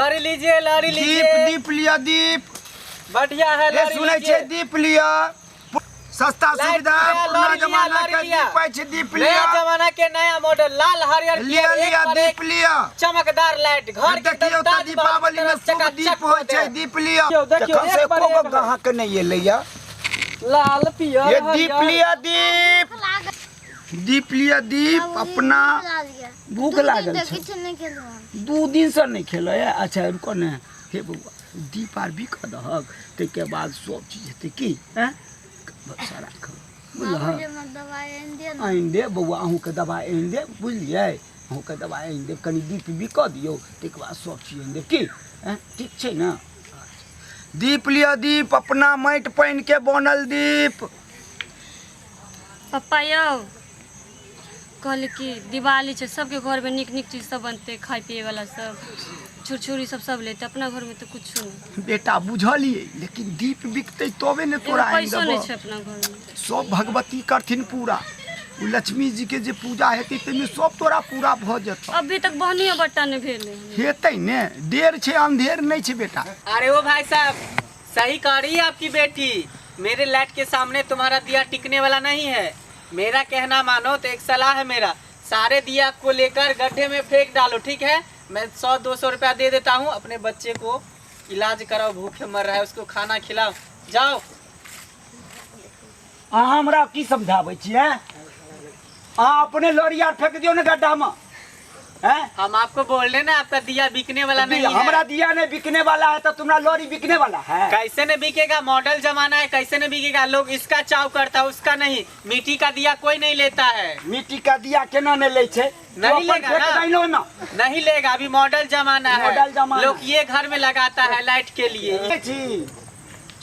लड़ी लीजिए, लड़ी दीप लीजिए। दीप लिअ दीप। बढ़िया है, ए लड़ी सुनै लीजिए। छै दीप लिअ, सस्ता लाइट सुविधा लिअ, पुरना लड़ी लिअ, जमाना लड़ी के लिअ। दीप अछि, दीप नया लिअ। जमाना के नया मॉडल, लाल हरियर लिअ पियर, एक लिअ पर एक दीप लिअ। चमकदार लाइट, घर के देखियौ एकदम तऽ ताजमहल की दीपावली तरह में शुभ चकाचक दीप होइ छै, कऽ देत। दीप लिअ। देखियौ, देखियौ, तखन से एक पर एको गो एक है। ग्राहक नहि एलैया। लाल पियर ये दीप हरियर। लिअ दीप, दीप लिअ दीप। अपना भूख लागल छै, किछु नहि खेलहुँ हन। 2 दिनसँ नहि खेलऽ। अच्छा रुकऽ ने, हे बौआ, दीप आर बिकऽ दहक, ताहिके बाद सब चीज हेतै की। आँय भरोसा राखब, बुझलहक? बाबूजी, हमरा दबाइ आनि दिअ ने। आनि देब बौआ, अहूँके दबाइ आनि देब, बुझलियै? अहूँके दबाइ आनि देब, कनि दीप बिकऽ दियौ, ताहिके बाद सब चीज आनि देब की। आँय ठीक छै ने? दीप लिअ दीप, अपना माटि पानिके बनल दीप। पप्पा यौ, कहली कि दिवाली छै, सबके घरमे नीक नीक चीज सब बनतै, खाय पिए वाला सब, छुरछुरी सब सब लेतै, अपना घरमे तऽ कुछो नहि। बेटा बुझलियै, लेकिन दीप बिकतै तबे ने एगो तोरा आनि पैसो नहि देबौ। छै अपना घरमे। सब भगवती करथिन पूरा, ओ लक्ष्मी जी के जे पूजा हेतै ताहिमे सब तोरा पूरा भऽ जेतौ। अभी तक बहनियो बट्टा नहि भेलै। हेतै ने, देर छै अंधेर नहि छै बेटा। अरे ओ भाई साहब, सही कह रही है आपकी बेटी, मेरे लाइट के सामने तुम्हारा दिया टिकने वाला नहीं है। मेरा कहना मानो तो एक सलाह है मेरा, सारे दिया को लेकर गड्ढे में फेंक डालो, ठीक है? मैं 100-200 रुपया दे देता हूँ, अपने बच्चे को इलाज कराओ, भूखे मर रहा है, उसको खाना खिलाओ, जाओ। अहाँ हमरा की समझाबै छियै? अहाँ अपने लड़ी आर फेंक दियौ ने गड्ढा में। हैं? हम आपको बोल रहे ना, आपका दिया बिकने वाला नहीं है। हमरा दिया नहीं बिकने वाला है तो तुम्हारा लड़ी बिकने वाला है? कैसे नहीं बिकेगा, मॉडल जमाना है, कैसे नहीं बिकेगा? लोग इसका चाव करता है, उसका नहीं। मिट्टी का दिया कोई नहीं लेता है। मिट्टी का दिया केना नहीं ले छे? नहीं तू अपन लेगा फेंक ना। दैलो ना। नहीं लेगा, अभी मॉडल जमाना है। मॉडल जमाना। लोग ये घर में लगाता है लाइट के लिए। छी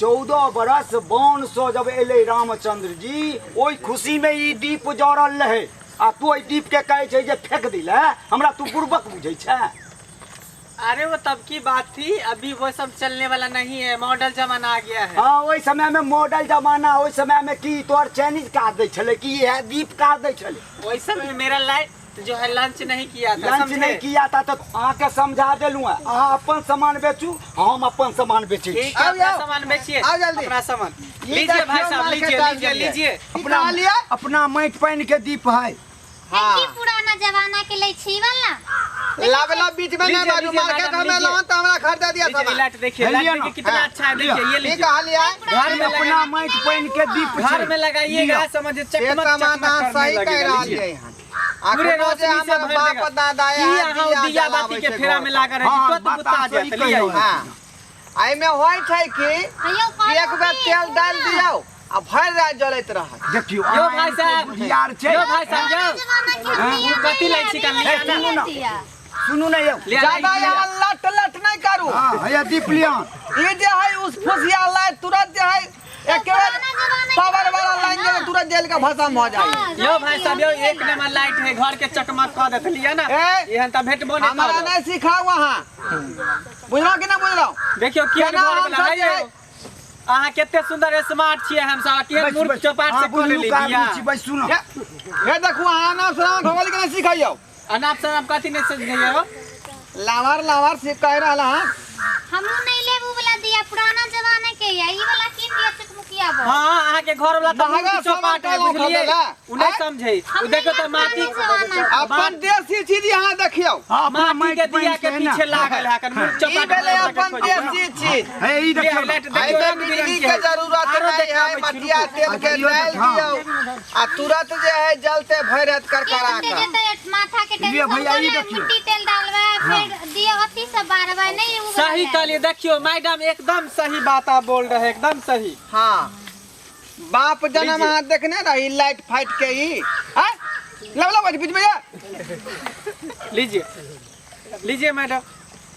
14 बरस वन से जब एलै रामचंद्र जी, ओहि खुशी में ई दीप जरल रहे, आ तू ओहि दीप के कहै छै जे फेंक दिले, हमरा तू बुड़बक बुझै छै? अरे वो तब की बात थी, अभी वो सब चलने वाला नहीं है, मॉडल जमाना आ गया है। हाँ, ओहि समय में मॉडल जमाना, ओहि समय में की तोहर चाइनीज काट दै छलै कि इएह दीप काट दै छलै? वही समय मेरा लाइट जो है लंच नहीं किया था, लंच समझे? नहीं किया था तो अहाँके समझा देलहुँ हँ, अहाँ अपन सामान बेचू, हम अपन सामान बेचै छी। ठीक है, आओ, अपना आओ। सामान बेचिए, आओ जल्दी। अपना सामान ये लीजिए देखियो भाई साहब, मार्केट लीजिए आ लीजिए गेलियै। लीजिए। अपना कहलियै? अपना माटि पानि के दीप है। हाँ। की पुराना जमाना के लै छी वाला? लावला बीच में नहीं लीजिए, बाजू, लीजिए, मार्केट मैडम, हमें लीजिए। लोन तो हमरा खरीद दिया लीजिए, सामान। लाइट देखिए, है लाइट लिया देखिए ना? कितना हाँ। अच्छा है, लिया। देखिए ये की लीजिए। कहलियै? घर में अपना लगाइए। माटि पानि के दीप घर छै। में लगाइएगा, लिया। समझिए से चकमक सामान चकमक अहाँ करने सही कहि लगेगा, रहल लीजिए। छियै हन। पूरे अखनो जे रोशनी से हमर भर बाप देगा। दादा की आयल अहाँ दिया दिया बाती जलाबै के छै फेरा घर में पर। लागल रहै छी, हाँ, तुरंत बात बुता अहाँ सही जायत, कहि लिअ। रहल छी। हाँ। एहिमे होइ छै कि हेयौ, कि एक बेर कहलहुँ तेल की, डालि दियौ आ भरि राति जलैत रहत। देखियौ, यौ अहाँ भाई एहन साहब, बुधियार छै। यौ भाई साहब, यौ। जमाना के हाँ? दिया ओ कथी नहीं लै छी है, काल्हि? अभी सुनू वाला ना। दिया। सुनू ने यौ। लिया, ज्यादा लिया। यहाँ लट लट नहीं करू। हाँ, हैया दीप लिया। ई जे है उस फुसिया लाइट तुरंत जे है एके बेर पुराना जमाना के पावर वाला है लाइन ना। जे तुरंत जल के भस्म हो जाए। हाँ, यौ भाई साहब, यौ हम एक नंबर लाइट है, घर के चकमक कऽ देत, लिअ ना। ए, एहन तऽ भेटबो नहि हमरा करत। नहीं सिखाउ अहाँ, बुझलहुँ कि नहीं बुझलहुँ? देखियौ केहन केना घर हम वाला सब है जे यौ। अहाँ कते सुंदर स्मार्ट छियै, हम सब केहन बस, मूर्ख बस। चौपाट अहाँ से कऽ लेली बुझनुक आदमी बियाह। छी, बस सुनू। हे देखू, अहाँ नाम सुनाम भगवान के नहीं सिखैयौ। अनाप शनाप कथी नहि समझैयौ? लावार लावार से कह रहल हँ। हमहूँ नहीं लेब उ वाला दिया, पुराना जमाना के है, ई वाला कीन दिया चकमुकिया बा। हाँ, अहाँ के घर वाला तऽ महगा मूर्ख चौपाट है, सामान बुझलियै? खरीदला। उ नहीं आँय? समझै। हम उ देखियौ तऽ नहीं माटी पुराना जमाना के। अपन देसी चीज यहाँ देखियौ। हाँ, अपना माटी के माटि दिया पानि के के है ना। पीछे लागल है, कन मूर्ख ई चौपाट भेलै घर वाला के अपन खोजै। देसी चीज। हे ई लिअ, देखियौ ना। लाइट देखियौ, एहिमे रंग बिजली बिरंग के के है। जरूरत आरो नहीं है, देखाबै छी, मटिया रुकू। तेल के अच्छा, इहो डालि देखा। दियौ आ तुरंत जे है जलते भरि राति करकरा के कऽ। जेतै माथा के लिअ टेंशन भैया, ई थोड़े, देखियौ। मिट्टी तेल डालबै फिर दिया अथी सब बारबै नहीं उ वाला सही लाइट। कहलिए, देखियो मैडम एकदम सही बात आप बोल रहे हैं, एकदम सही। हाँ, बाप जन्म लीजिए। अहाँ देखने रही लाइट फाइट के ही। आँय? लब लब बीच में जा। लीजिए लीजिए मैडम।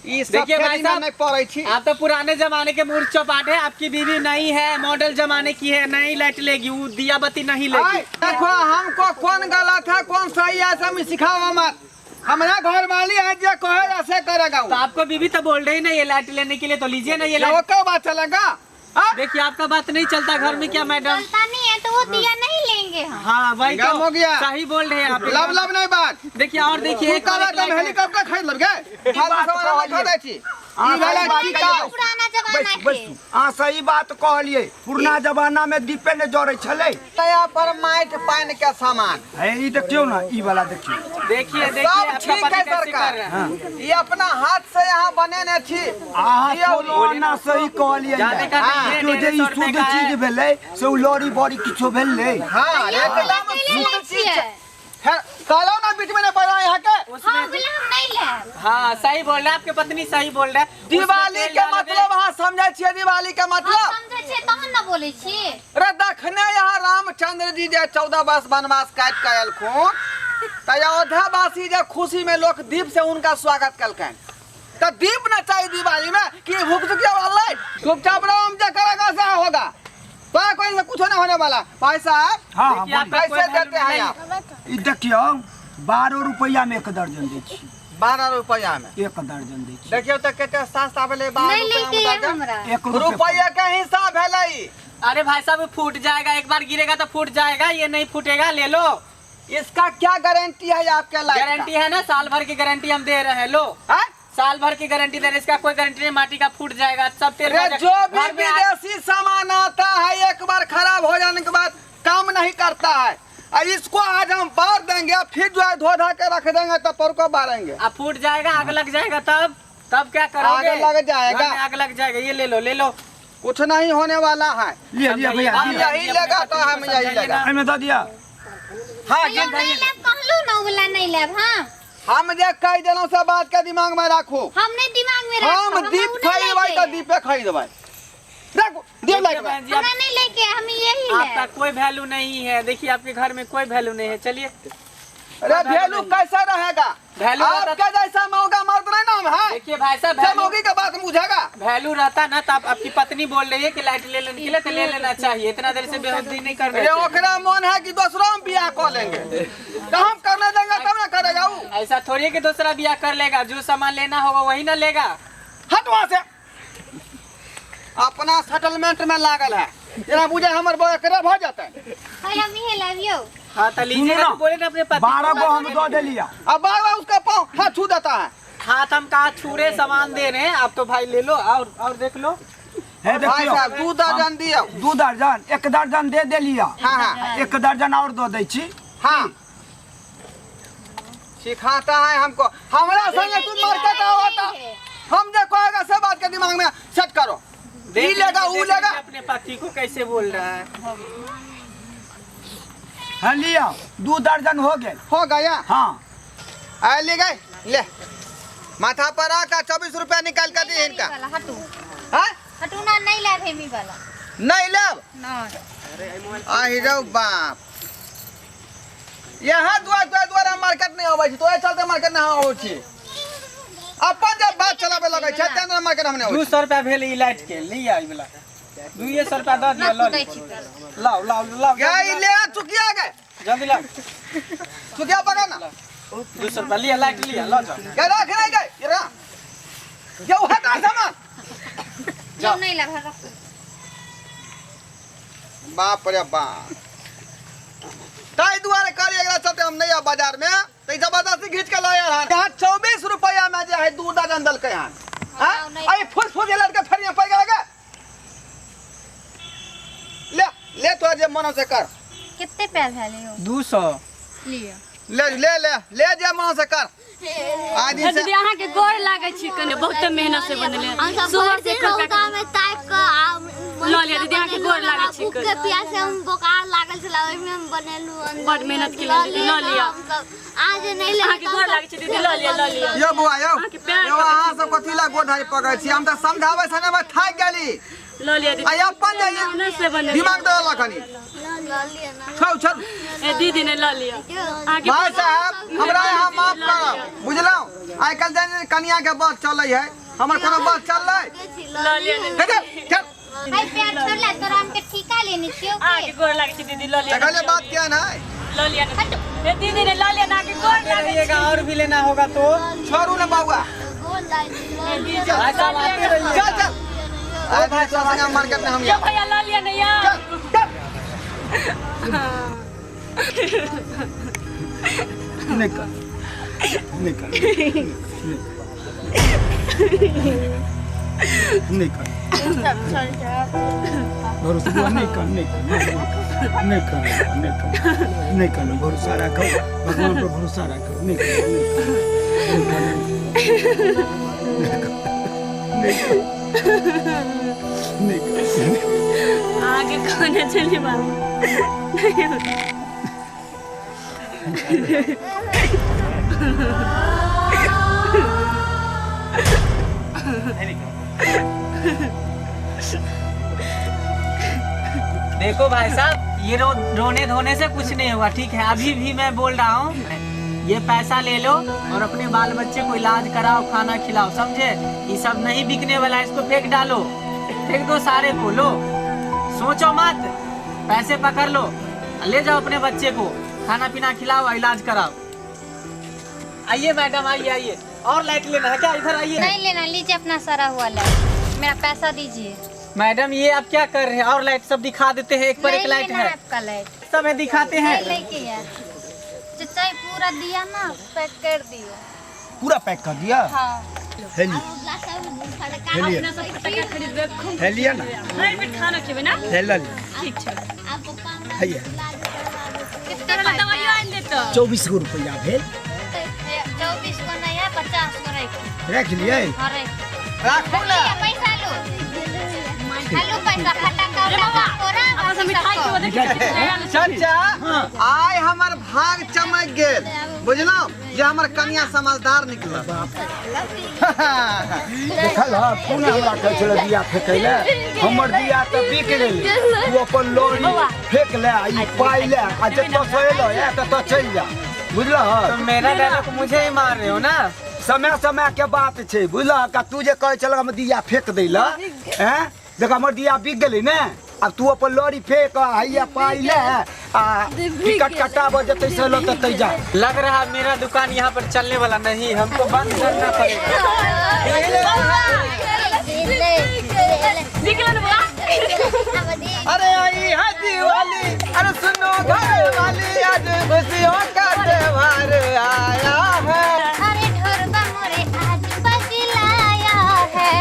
ई सब देखिए भाई फेरी में साहब, नहीं पड़ै छी। आप तो पुराने जमाने के मूर्ख चौपाट है, आपकी बीवी नहीं है, मॉडल जमाने की है, नई लाइट लेगी, वो दिया बत्ती नहीं लेगी। आँय, देखो हमको कौन गलत है कौन सही है सब सिखाओ मत। हमरा घर वाली है जे कहे ऐसे करेगा वो। तो आपको बीवी तो बोल रही नहीं है लाइट लेने के लिए, तो लीजिए ना ये लाइट। ओकर बात चलेगा? हाँ? देखिए आपका बात नहीं चलता घर में क्या मैडम? चलता नहीं है तो वो दिया नहीं लेंगे हम। हाँ वही गम तो हो गया। सही बोल रहे हैं आप। लब लब नहीं बात। देखिए और देखिए तू एक और कहला एक तऽ हम लाइट है। हेलीकॉप्टर खरीद लेब गे। फालतू बात सामान हम कहलियै। खरीदै छी। अहाँ ई भेलै सही बात टिकाउ। कहलियै। पुराना जमाना बैसू के। बैसू, अहाँ सही बात कहलियै। पुरना जमाना में दीपे ने जरै छलै। नया पर माटि पानि के सामान। हे ई देखियौ ना, ई वाला देखियौ। देखिए देखिए सब आपका ठीक पति है कैसे सरकार, कर रहा है। ये अपना हाथ से यहाँ बनेने छी। अहाँ ये सोलो आना सही कहलियै। जादे का नहीं है, देखियौ जे डेढ़ ई सौ रुपए शुद्ध का है। चीज भेलै से उ लड़ी बड़ी किछो भेलै। हाँ, यौ, एकदम कैले लै शुद्ध चीज छियै? है। कहलहुँ ना बीच में नहीं पड़ा यहाँ के। हाँ, उसमें बोला हम नहीं लेब। हाँ सही बोल रहा है आपके पत्नी, सही बोल रहा है। उसमें दिवाली तेल के डालोगे- मतलब अहाँ समझै छियै दिवाली के हम मतलब? समझै छियै तहन ने बोलै छी। रे दखने यहाँ रामचंद्र जी जे 14 वर्ष वनवास काटि के एलखुन तऽ अयोध्यावासी जे खुशी में लोक दीप से उनका स्वागत कलकनि, तऽ दीप न चाहिए दिवाली में कि भुकभुकिया वाला लाइट। चुपचाप रहो, हम जे करेगा से होगा, तो कोई से कुछ नहीं होने वाला। भाई साहब हाँ हाँ देखिए, आपका कैसे कोई वैल्यू देते हैं नहीं। आप? ई देखियौ 12 रुपैआ में एक दर्जन दै छी। 12 रुपया में एक दर्जन दै छी। देखियौ तऽ कते सस्ता भेलै 12 नहीं रुपया लेके में ये दर्जन। हमरा। एक रुपया। रुपया के हिसाब भेलै। अरे भाई साहब फूट जाएगा, एक बार गिरेगा तो फूट जाएगा, ये नहीं फूटेगा, ले लो। इसका क्या गारंटी है आपके लाइट का? गारंटी है ना, साल भर की गारंटी हम दे रहे हैं। लो हैं? साल भर की गारंटी दे रहे हैं, इसका कोई गारंटी नहीं, माटी का फूट जाएगा सब तेल अरे का- जो भी घर में विदेशी सामान आता है एक बार खराब हो जाने के बाद काम नहीं करता है, और इसको आज हम बार देंगे, फिर जो है धो धा के रख देंगे तब पर को बारेंगे। अब फूट जाएगा, आग लग जाएगा, तब तब क्या करोगे? आग लग जाएगा। घर में आग लग जाएगा। ये ले लो, ले लो, कुछ नहीं होने वाला है। लिअ लिअ भैया, हम लिअ। यही लेगा तो हम यही लेगा। एहिमे दऽ दिअ। हाँ यौ, नहीं लेब कहलहुँ ने, उ वाला नहीं लेब। हाँ हम जे कह देलहुँ से बात के दिमाग में राखू। हम नहीं दिमाग में राखब, हम हमरा दीप उ नहीं खरीदबै लैके तऽ है। दीपे खरीदबै। रखू दीप देखिए लाइट बहन जी, हमरा नहीं लेके, हम यही आपका लेब। कोई वैल्यू नहीं है। देखिए आपके घर में कोई वैल्यू नहीं है। चलिए अरे वैल्यू कैसा रहेगा? वैल्यू रहता- आपके जैसा मौका मर्द नहीं ना हम है। देखिए भाई साहब, से मौगी के बात बुझेगा। वैल्यू रहता ना तो आपकी पत्नी बोल रही है कि लाइट ले लेने के लिए तो ले लेना चाहिए, इतना देर से बेहुदी नहीं करना अरे चाहिए। ओकरा मन है कि दूसरों में बियाह कर लेंगे तो हम करने देंगे तब ना करेगा वो। ऐसा थोड़ी है कि दूसरा बियाह कर लेगा, जो सामान लेना होगा वही ना लेगा। हट वहां से, अपना सेटलमेंट में लागल है, जेना बुझे हमर बड़ एकरे भऽ जेतै। है, हम इहे लेब यौ। हाँ तो लीजिएगा सुनू ना, तो बोले ना अपने पति को 12 गो हम बात दऽ देलियै। अब बार बार उसका पाँव हाथ छू देता है। हाथ हम कहाँ छू रहे, सामान दे रहे हैं आप तो भाई ले लो और देख लो। हे भाई देखियौ, साहब 2 दर्जन दियौ। 2 दर्जन, 1 दर्जन दे देलियै। हाँ हाँ 1 दर्जन और दऽ दै छी। हाँ सिखाता है हमको, हमरा संगे तू मार्केट आवता, हम जे कहेगा से बात के दिमाग में सेट करो। देख ई लेगा लीजिए, ऊ देख लेगा। लीजिए अपने पति को कैसे बोल रहा है। हाँ लिया, 2 दर्जन हो गए। हो गया। हाँ आए ले गए, ले माथा पर आका 24 रुपया निकाल कर दी इनका। वाला हटू हाँ हटू ना, नहीं लेब हेमी वाला। नहीं लेब नहीं। आहि रौ बाप, यहाँ दुआ दुआ द्वारा मार्केट नहीं आबै छी, तो चलते मार्केट नहीं आबै छी। अपन जब बात चलाबे लगै छै तें दुआरे मार्केट हम नहीं आबै 200 रुपया भेल ई लाइट के, लिया ई वाला 200 रुपया दऽ दिअ। ना दै छी। लाओ लाओ लाओ, छी। गई ले चुकिया गए, जल्दी लाओ, चुकिया पकड़ ना। 200 रुपया लिया, लाइट लिया, लो जाओ। गए रख नहीं गए, ये रहा ये हटा सामान। यौ नहीं लेब, रखू। बाप रे बाप, ताहि दुआरे कहलियै एकरा चलते हम नहीं आब बाजार में, तऽ जबरदस्ती घीच के लऽ आयल हन। यहाँ 24 रुपया में जे है 2 दर्जन देलकै हन। हाँ, नहीं। अरे फूस फूस लड़के फेरिया पड़ गेल गे। ले ले तो जे मन से कर। कते पैर भेल यौ? 200 लिअ। ले ले ले ले जे मन से कर। आदि से दीदी अहाँ के गोर लागै छी कने, बहुत मेहनत से बनले। हम सब सुबह भरि से दिन रौदा में ताकि कऽ आ लऽ लिअ दीदी, अहाँके गोर लागै छी। भूख के प्यास से हम बोखार लागल छलै, ओहिमे हम बनेलहुँ हन। बड मेहनत केलहुँ दीदी, लऽ लिअ। हमसब अहाँ जे नहीं लेबै अहाँके गोर लागै छी दीदी, लऽ लिअ, लऽ लिअ। यो बुआ यो, अहाँके प्यार यो अहाँ सब कथी ला गोर धारी पकड़ै छी, हम तऽ समझाबै सनेमे थाकि गेली। लऽ लिअ दीदी, आ अपन जे मेहनत से बनले। दिमाग दऽ देलक कनी। लऽ लिअ ना। छौ छौ ए दीदी ने लऽ लिअ। अहाँके भाई साहब हमरा यहाँ माफ करब, बुझलहुँ? आइ काल्हि जानि कनिया के बात चलै है, हमर कोनो बात चललै? लऽ लिअ दीदी। चल चल हाय पैर छोड़ला, तोरा हमके ठीका लेने छियौ के। अहाँके गोर लागै छी दीदी, लऽ लिअ। देखलियै बात केहन है? लऽ लिअ ए दीदी ने लऽ लिअ ना, अहाँके गोर लागै छी। रहिएगा और भी लेना होगा तो छोड़ू ने बौआ, गोर लागै छी। भाई साहब आते रहिए। चल चल। अरे भाई साहब संगे मार्केट में हम यो भैया लऽ लिअ ने यौ। चल चल। निकल निकल। नहि कान, भरोसा बौआ, नहि कान, नहि कान, नहि कान, नहि कान, नहि कान, भरोसा राखो, भगवान पर भरोसा राखो। नहि कान, नहि कान, नहि कान, नहि कान, नहि कान। आगे कहने चली बाबू नहीं होता। देखो भाई साहब, ये रोने धोने से कुछ नहीं हुआ, ठीक है? अभी भी मैं बोल रहा हूँ, ये पैसा ले लो और अपने बाल बच्चे को इलाज कराओ, खाना खिलाओ, समझे? ये सब नहीं बिकने वाला है, इसको फेंक डालो, फेंक दो सारे को। लो, सोचो मत, पैसे पकड़ लो, ले जाओ अपने बच्चे को, खाना पीना खिलाओ और इलाज कराओ। आइए मैडम, आइए आइए। और लाइट लेना है क्या? इधर आइए। नहीं लेना, लीजिए अपना सारा हुआ लाइट, मेरा पैसा दीजिए। मैडम ये आप क्या कर रहे हैं? और लाइट सब दिखा देते हैं, एक पर एक नहीं लाइट लेना है, आपका लाइट सब है दिखाते हैं। नहीं लेके यार, चचा ये पूरा दिया ना पैक कर दियो। पूरा पैक कर दिया। हाँ। हेली हेली अपना सब फटक्का खरीदबे खूब। हेलिया ना। भरि पेट खाना खेबै ना। हेलल। ठीक छै। हैया। कितने तोरा दवाइयो आनि देतौ। 24 गो रुपया भेल। 24 को नहीं है, 50 को रख। रख लिए। हाँ रख। राखू ना। लिया, पैसा लो, हेलो पैसा फटक्का उटक्का फोड़ा। अपन सब मिठाई खेबो, देखी चाचा आइ हमर भाग चमक गेल, बुझलहुँ जे हमर कनिया समझदार निकलल। देखल ह कोन हमरा कहै छलै दिया फेकै ले, हमर दिया तऽ बिक गेलै। तू अपन लोरी फेक ले आ ई पाइ ले आ जतऽ से एलऽ ए ततऽ चलि जा, बुझलह? तो मेरा डायलॉग मुझे ही मार रहे हो ना। समय समय के बात छै, बुझलह? का तू जे कहै छलह हम दिया फेक दै लए, हैं? देख हमर दिया बिक गेलै ने, आब तू अपन लोरी फेक आ हैया पाइ ले आ टिकट कटाबऽ जतै से एलऽ ततै जा। लग रहा है मेरा दुकान यहाँ पर चलने वाला नहीं, हमको बंद करना पड़ेगा। निकल ना बौआ। अरे आई है दिवाली, अरे सुनो घर वाली, आज खुशियों का त्योहार आया है। अरे ढोरबा मोरे आज बजलाया है।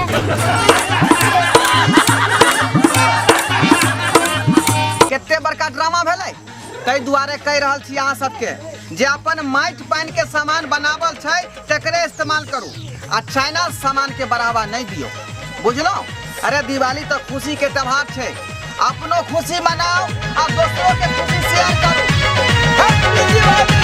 कते बड़का ड्रामा भेलै, ताहि दुआरे कहि रहल छी अहाँ सबके जे अपन माटि पानि के सामान बनावल छै तकरे इस्तेमाल करू आ चाइना सामान के बढ़ावा नहीं दियो, बुझलहुँ? अरे दिवाली तऽ खुशी के त्योहार छै, अपनो खुशी मनाओ आ दोसरो के खुशी शेयर करू। हैप्पी दिवाली।